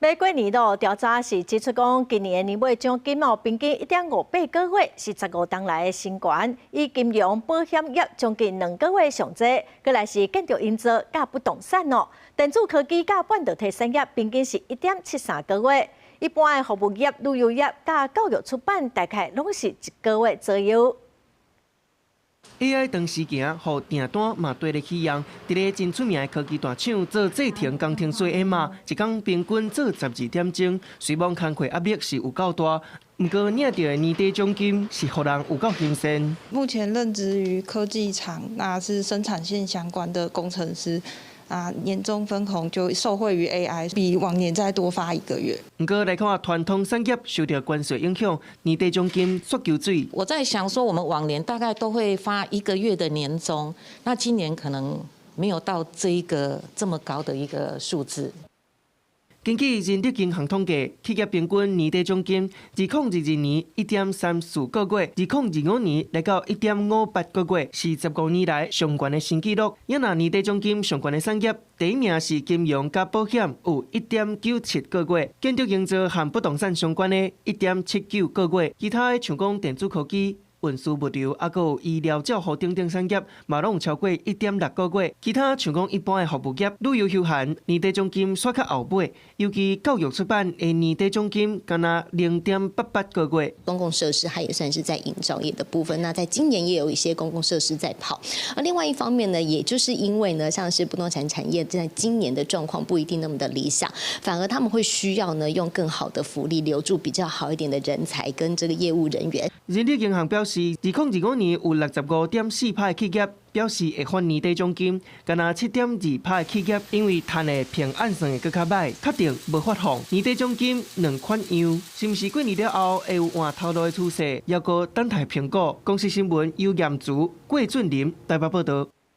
欲過年囉，調查是指出講，今年的年尾獎金哦，平均1.58個月，是15冬來的新高。以金融保險業將近2個月上濟，閣來是建築營造佮不動產哦，電子科技佮半導體產業平均是1.73個月。一般的服務業、旅遊業佮教育出版，大概攏是1個月左右。 AI 當時行，予訂單嘛綴咧起揚。佇咧真出名的科技大廠做製程工程師的嘛，一工平均做12點鐘。雖罔工課壓力是有夠大，毋過領著的年底獎金是予人有夠新鮮。目前任職於科技廠，那是生產線相關的工程師。啊，年終分紅就受惠於 AI，比往年再多發一個月。毋過來看傳統產業受著關稅影響，年底獎金煞求水。我在想說，我們往年大概都會發一個月的年終，那今年可能沒有到這一個這麼高的一個數字。根據人力銀行統計，企業平均年底獎金，2022年1.34個月，2025年來到1.58個月，是15年來上懸的新紀錄。若年底獎金上懸的產業，第一名是金融佮保險，有1.97個月；建築營造和不動產相關的，1.79個月；其他的像講電子科技、運輸物流，抑閣有醫療照護等等產業，嘛攏有超過1.6個月。其他像講一般的服務業、旅遊休閒，年底獎金煞較後尾。尤其教育出版的年底獎金，干焦0.88個月。公共設施，它也算是在營造業的部分。那在今年也有一些公共設施在跑。而另外一方面呢，也就是因為呢，像是不動產產業在今年的狀況不一定那麼的理想，反而他們會需要呢用更好的福利留住比較好一點的人才跟這個業務人員。人力銀行表示，2025年有65.4%的企業表示會發年底獎金，干焦7.2%的企業因為趁的憑按算會閣較䆀，確定無發放年底獎金兩款樣，是毋是過年了後會有換頭路的趨勢？猶閣等待評估。公視新聞由嚴竹、郭俊霖台北報導。